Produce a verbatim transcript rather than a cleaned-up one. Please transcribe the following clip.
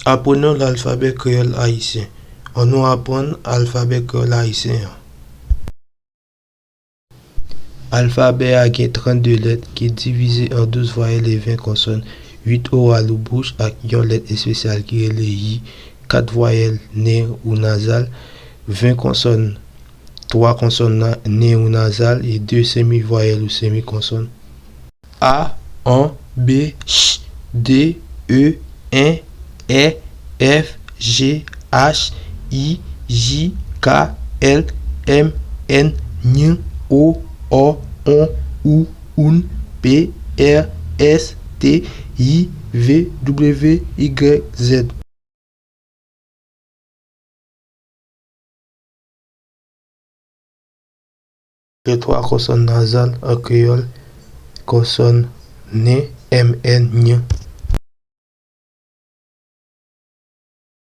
Apprenons l'alphabet créole haïtien. Annou aprann alfabè kreyòl ayisyen an. Alfabè a gen trannde lèt ki divize an douz vwayèl e ven konsòn, uit oral ou bouch ak yon lèt espesyal ki rele i, kat vwayèl nen ou nazal, ven konsòn, twa konsòn nen ou nazal e de semi vwayèl ou semi konsòn. A, an, B, ch, D, E, en, è, F, G, H, I, J, K, L, M, N, Ñ, O, O, on, ou, oun, P, R, S, T, I, V, W, Y, Z. Gen twa konsòn nazal an kreyòl, konsòn nen, M N, Ñ.